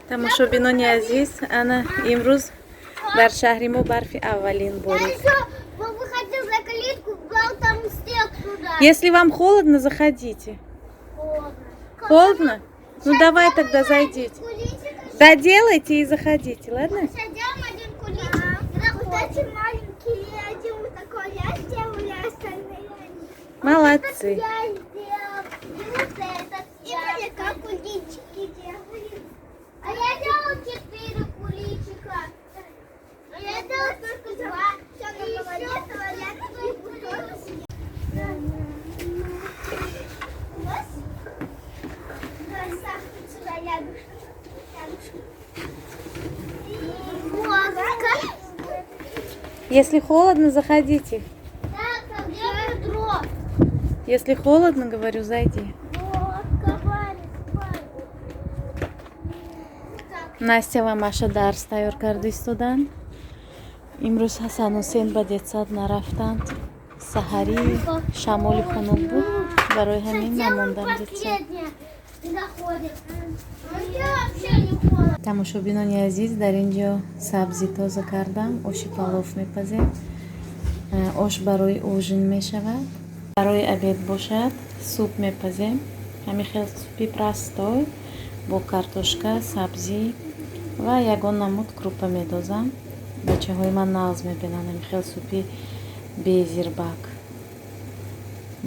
Тамошобинони азиз, ана имрӯз дар шаҳри мо барфи аввалин борид. Я еще выходил за калитку, брал там снег сюда. Если вам холодно, заходите. Холодно. Холодно? Ну давай тогда зайдите. Куличик. Доделайте и заходите, ладно? Сейчас делаем один куличик. Вот эти маленькие, один вот такой я сделала, а остальные они. Молодцы. Вот этот я сделал, и вот этот. И мне как куличики делали. А я делала четыре куличика. А я делала только два. И еще я такие тоже съела. Вот. Давай, Сашка, сюда ягушку. Ягушку. Водка. Если холодно, заходите. Так, а где ведро? Если холодно, говорю, зайди. Водка варит, варит. Так. Настя ва Маша дарс тайёр карда истоданд. Имрӯз Ҳасанҳусен ба детсад нарафтанд. Саҳарӣ шамоли хунук буд, барои ҳамин намондам детсад. Последняя заходит. Мне вообще не холодно. Тамошобинони азиз, дар ин ҷо сабзӣ тоза кардам, оши палов мепазем. Ош барои ужин мешавад, барои обед бошад, суп мепазем, ҳамин хел супи простой бо картошка, сабзӣ ва ягон намуд крупа медозам. Бачаҳои ман нағз мебинанд ҳамин хел супи безирбак,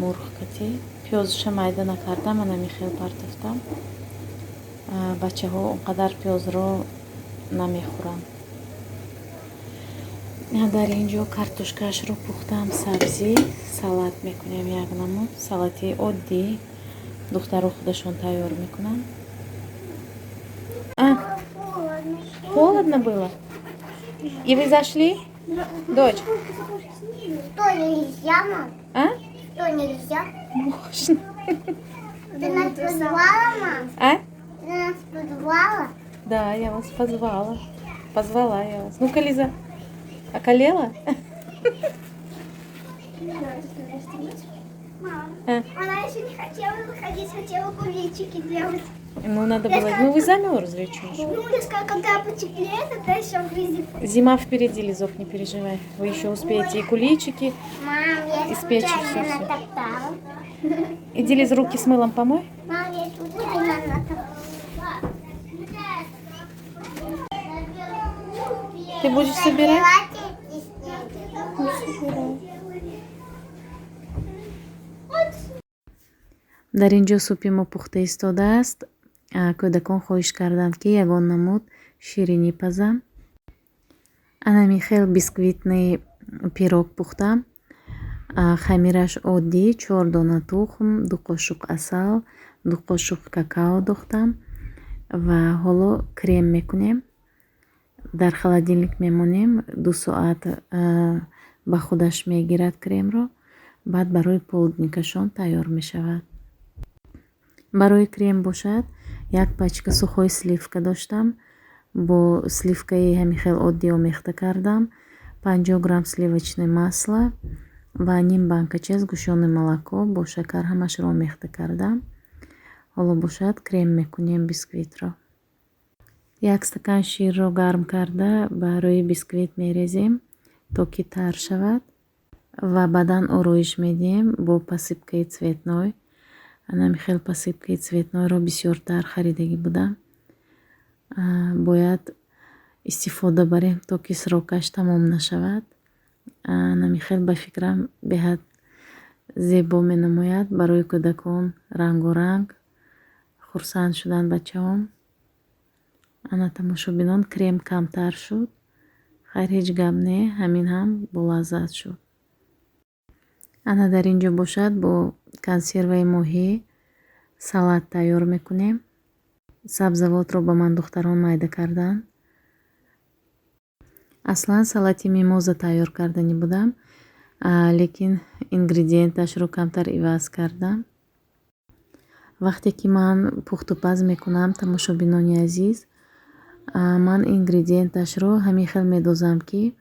мурғ кати. Пиёзша майда накардам, ман ҳамин хел партофтам. Бачаҳо он қадар пиёзро намехӯранд. Дар ин ҷо картошкаашро пухтам, сабзӣ, салат мекунем, як намуд салати оддӣ, духтаро худашон тайёр мекунанд. А, холодно было? И вы зашли, дочь? Что, нельзя, мам? А? Что, нельзя? Можно. Ты нас позвала, мам? А? Ты нас позвала? Да, я вас позвала. Позвала я вас. Ну-ка, Лиза, околела? Мам, А? она еще не хотела заходить, хотела куличики делать. Ну, надо было. Ну, вы замерзли чуть. Ну, я сказала, когда потеплеет, тогда еще выйдет. Зима впереди, Лизок, не переживай. Вы еще успеете и куличики Мам, я испечь, и случайно всё, всё. натоптала. Иди, Лиз, руки с мылом помой. Мам, я случайно натоптала. Ты будешь собирать? Собирать. Дар ин ҷо супи мо пухта истодааст. Кӯдакон хоҳиш карданд, ки ягон намуд ширинӣ пазам. Анами хел бисквитный пирог пухтам. Хамираш оддӣ: чор дона тухм, 2 қошуқ асал, 2 қошуқ какао дохтам ва ҳоло крем мекунем. Дар холодильник мемонем, 2 соат ба худаш мегирад кремро, баъд барои полдникашон тайёр мешавад. Барои крем бошад, як пачка сухой сливка доштам, бо сливкаи ҳамин хел оддӣ омехта кардам, 50 грамм сливочное масло ва ним банкача сгущённое молоко бо шакар, ҳамашро омехта кардам. Ҳоло бошад, крем мекунем бисквитро. Як стакан ширро гарм карда, ба рӯи бисквит мерезем, то ки тар шавад, ва баъдан ороиш медиҳем бо посыпкаи цветной. Анами хел посыпкаи цветнойро бисёртар харидагӣ будам. Бояд истифода барем, то ки срокаш тамом нашавад. Анами хел, ба фикрам, беҳад зебо менамояд барои кӯдакон, рангоранг. Хурсанд шуданд бачаҳом. Ана, тамошобинон, крем камтар шуд. Хайр, ҳеҷ гап не, ҳамин ҳам болаззат шуд. Ана дар ин ҷо бошад, бо консерваи моҳӣ салат тайёр мекунем. Сабзавотро ба ман духтарон майда карданд. Аслан салати мимоза тайёр карданӣ будам, лекин ингредиенташро камтар иваз кардам. Вақте ки ман пухтупаз мекунам, тамошобинони азиз, ман ингредиенташро ҳамин хел медозам, ки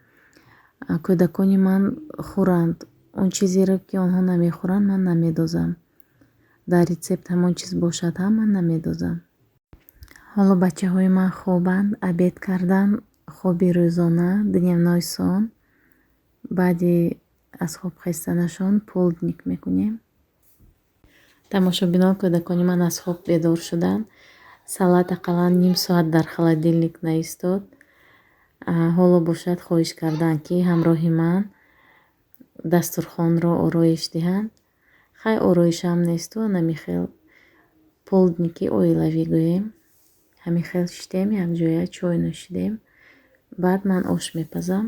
кӯдакони ман хӯранд. Он чизеро, ки онҳо намехӯранд, ман намедозам. Дар рецепт ҳамон чиз бошад ҳам, ман намедозам. Ҳоло бачаҳои ман хобанд, обед кардан, хоби рӯзона, дневной сон. Баъди аз хоб хестанашон полдник мекунем. Тамошобинон, кӯдакони ман аз хоб бедор шуданд. Салат ақаллан ним соат дар холодильник наистод. Ҳоло бошад, хоҳиш карданд, ки ҳамроҳи ман дастурхонро ороиш диҳанд. Хай, ороишам несту, ҳамин хел полдники оилавӣ гӯем. Ҳамин хел шиштем, якҷоя чой нӯшидем. Баъд ман ош мепазам.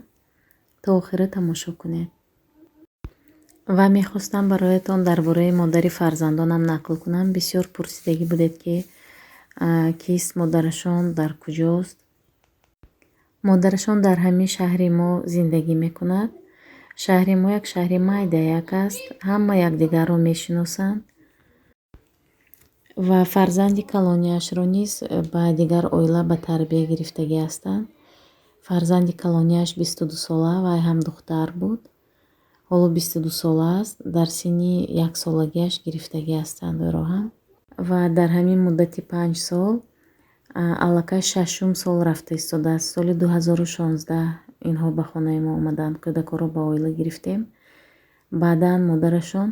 То охира тамошо кунед. Ва мехостам бароятон дар бораи модари фарзандонам нақл кунам. Бисёр пурсидагӣ будед, ки кист модарашон, дар куҷост. Модарашон дар ҳамин шаҳри мо зиндагӣ мекунад. Шаҳри мо як шаҳри майдаяк аст, ҳама якдигарро мешиносанд ва фарзанди калонияшро низ ба дигар оила ба тарбия гирифтагӣ ҳастанд. Фарзанди калонияш 22 сола, вай ҳам духтар буд. Ҳоло 22 сола аст, дар синни яксолагиаш гирифтагӣ ҳастанд ӯро ҳам. Ва дар ҳамин муддати 5 сол, аллакай шашум сол рафта истодааст. Соли 2016 инҳо ба хонаи мо омаданд, кӯдакҳоро ба оила гирифтем. Баъдан модарашон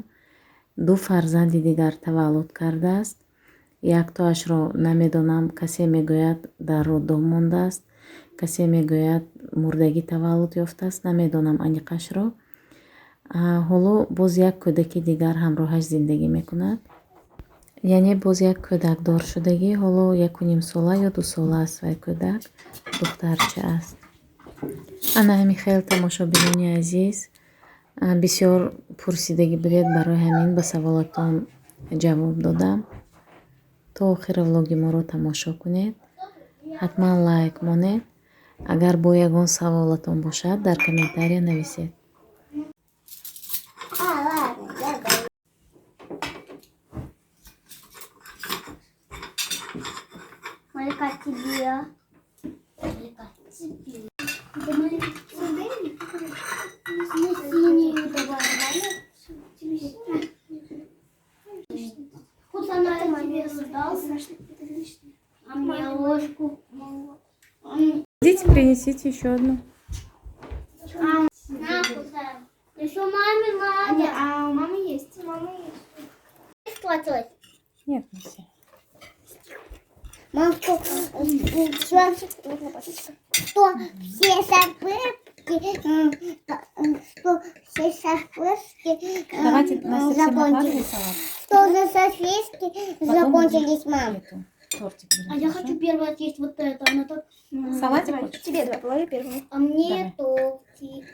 ду фарзанди дигар таваллуд кардааст. Яктоашро намедонам, касе мегӯяд, дар роддом мондааст, касе мегӯяд, мурдагӣ таваллуд ёфтааст, намедонам аниқашро. Ҳоло боз як кӯдаки дигар ҳамроҳаш зиндагӣ мекунад, яъне боз як кӯдакдор шудагӣ. Ҳоло 1,5 сола ё 2 сола аст вай кӯдак, духтарча аст. Ана ҳамин хел, тамошобинони азиз, бисёр пурсидагӣ будед, барои ҳамин ба саволатон ҷавоб додам. То охири влоги моро тамошо кунед, ҳатман лайк монед. Агар бо ягон саволатон бошад, дар комментария нависед. А, ладно, я даю. Малика, тебе. Малика, тебе. Да, Малика, тебе. Мне синюю давай. Тебе синюю. Вот она тебе дал. А мне ложку. Идите, принесите еще одну. На, кусаем. Еще маме надо. А у мамы есть. Мама есть. Схватилась. Нет, не все. Мам, что все сосиски Давайте, Настя, всем накладывай закончились. салат. Что за сосиски Потом закончились, мам? Эту, тортик будем, А я хорошо? хочу первое съесть вот это. Она так... Салатик Давай, хочешь? тебе давай, положи первую. А мне тортик.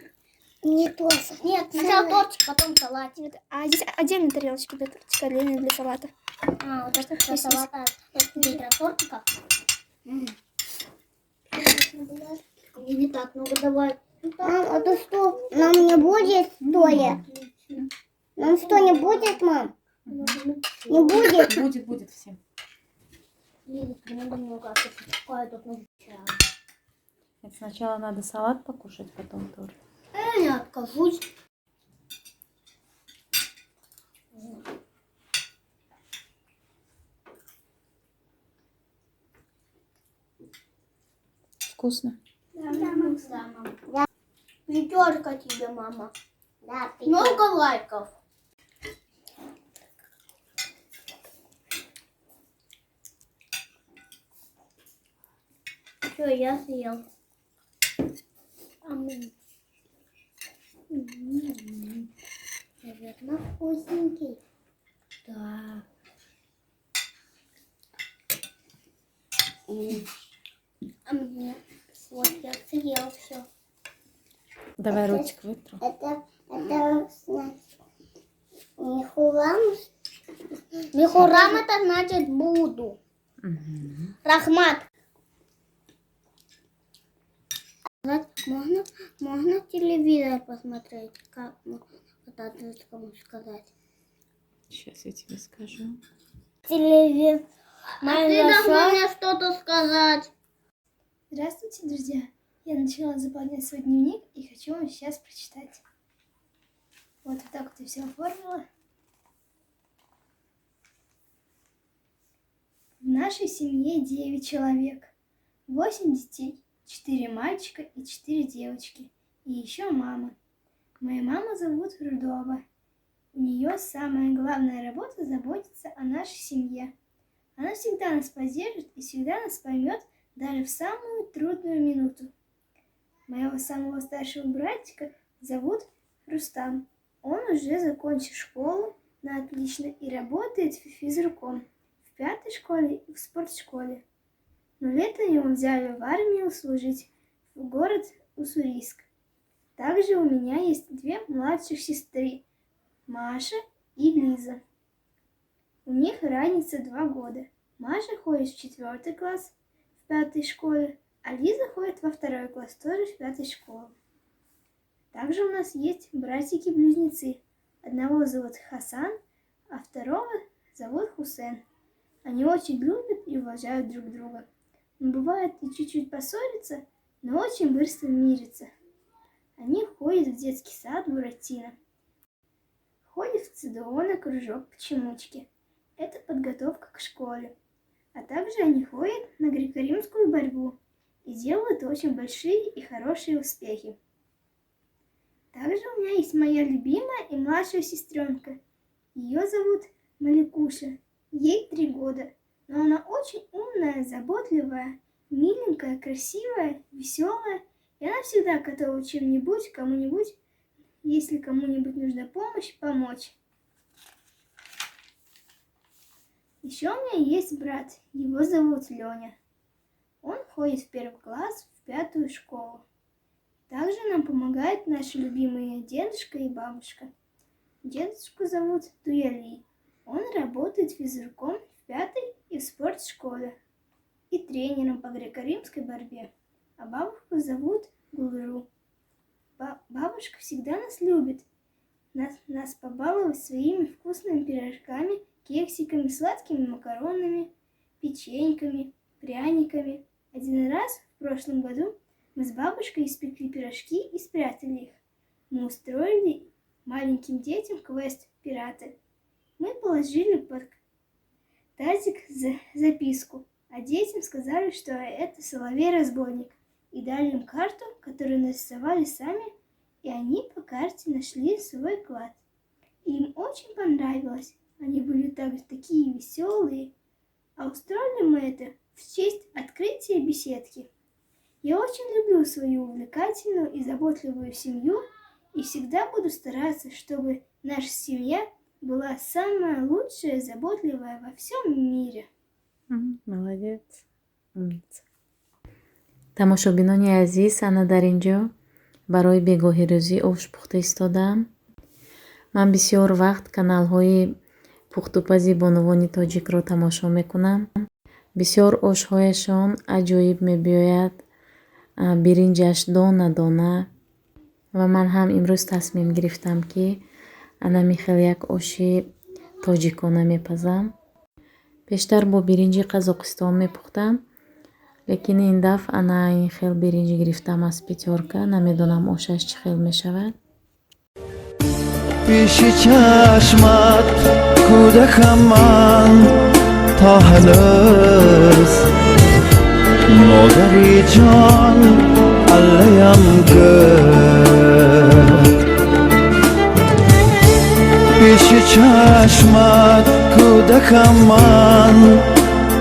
Мне тоже. Нет, сначала тортик, потом салатик. Вот. А здесь отдельно тарелочки для тортика, отдельно для салата. А, вот это для Здесь салата, это для тортика. Мне не так много давай. Мам, а то что, нам не будет, что ли? Нам что, не будет, мам? Не будет? Будет, будет всем. Много-много, а то тут много. Нет, сначала надо салат покушать, потом торт. Я не откажусь. Вкусно? Да, мама. Пятерка тебе, мама. Да, много лайков. Все, я съел. Наверное, вкусненький. Да. А мне? Вот я съел все. Давай ротик вытру. Это значит Мехурам. Мехурам — это значит буду. Раҳмат. Можно телевизор посмотреть? Как кому сказать? Сейчас я тебе скажу. Телевизор. А ты должна мне что-то сказать. Здравствуйте, друзья! Я начала заполнять свой дневник и хочу вам сейчас прочитать. Вот так вот я все оформила. В нашей семье 9 человек. 8 детей, 4 мальчика и 4 девочки. И еще мама. Моя мама зовут Рудоба. У нее самая главная работа заботиться о нашей семье. Она всегда нас поддержит и всегда нас поймет даже в самую трудную минуту. Моего самого старшего братика зовут Рустам. Он уже закончил школу на отлично и работает физруком в 5-й школе и в спортшколе. Но летом его взяли в армию служить в город Уссурийск. Также у меня есть 2 младших сестры, Маша и Лиза. У них разница 2 года. Маша ходит в 4 класс в 5-й школе, а Лиза ходит во 2 класс, тоже в 5-й школе. Также у нас есть братики-близнецы. Одного зовут Хасан, а второго зовут Хусен. Они очень любят и уважают друг друга. Но бывает и чуть-чуть поссорятся, но очень быстро мирятся. Они ходят в детский сад Буратино. Ходят в ЦДО на кружок Почемучки. Это подготовка к школе. А также они ходят на греко-римскую борьбу и делают очень большие и хорошие успехи. Также у меня есть моя любимая и младшая сестренка. Ее зовут Маликуша. Ей 3 года. Но она очень умная, заботливая, миленькая, красивая, веселая. И она всегда готова чем-нибудь, кому-нибудь, если кому-нибудь нужна помощь, помочь. Еще у меня есть брат. Его зовут Леня. Он ходит в 1 класс, в 5-ю школу. Также нам помогают наши любимые дедушка и бабушка. Дедушку зовут Туяли. Он работает физруком в 5-й и в спортшколе и тренером по греко-римской борьбе. А бабушку зовут Гулру. Бабушка всегда нас любит. Нас побаловала своими вкусными пирожками, кексиками, сладкими макаронами, печеньками, пряниками. Один раз в прошлом году мы с бабушкой испекли пирожки и спрятали их. Мы устроили маленьким детям квест «Пираты». Мы положили под тазик записку, а детям сказали, что это соловей-разбойник, и дали им карту, которую нарисовали сами, и они по карте нашли свой клад. И им очень понравилось. Они были также такие веселые. А устроили мы это в честь открытия беседки. Я очень люблю свою увлекательную и заботливую семью и всегда буду стараться, чтобы наша семья была самая лучшая и заботливая во всем мире. Молодец. Умница. Тамошобинони азиз, ана дар ин ҷо барои бегоҳи рӯзӣ ош пухта истодам. Ман бисёр вақт каналҳои пухтупази бонувони тоҷикро тамошо мекунам. Бисёр ошҳояшон аҷоиб мебиёяд, биринҷаш дона дона, ва ман ҳам имрӯз тасмим гирифтам, ки анами хел як оши тоҷикона мепазам. Пештар бо биринҷи Қазоқистон мепухтам, лекин ин дафъ ана ин хел биринҷ гирифтам аз Пятёрка. Намедонам, ошаш чӣ хел мешавад. Пеши чашмат кӯдакам ман то ҳанӯз, модари ҷон, аллаям гӯд. Пеши чашмат кӯдакам ман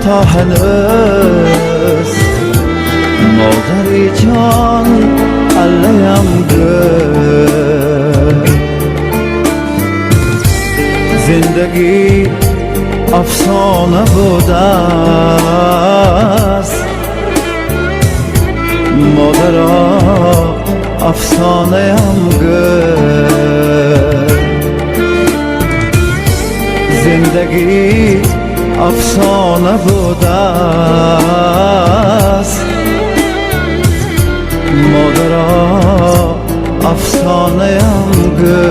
то ҳанӯз, модари ҷон, аллаям гӯд. Зиндагӣ афсона будааст, модаро, афсонаям гӯ. Зиндагӣ афсона будааст, модаро, афсонаям гӯ.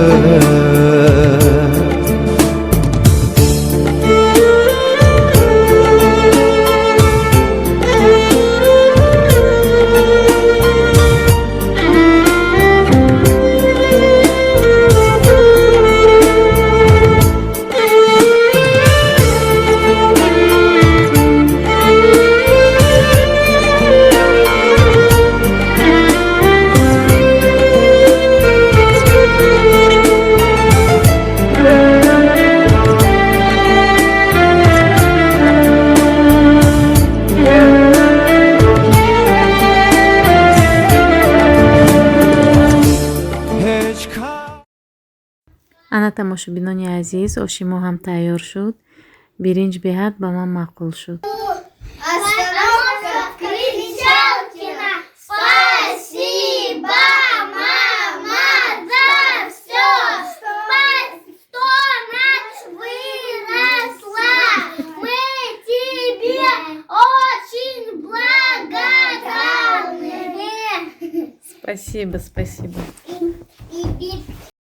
Ана, тамошобинони азиз, оши мо ҳам тайёр шуд. Биринҷ беҳад ба ман маъқул шуд. Остановка Кричалкина. Спасибо, мама, за все, что нас выросла. Мы тебе очень благодарны. Спасибо, спасибо.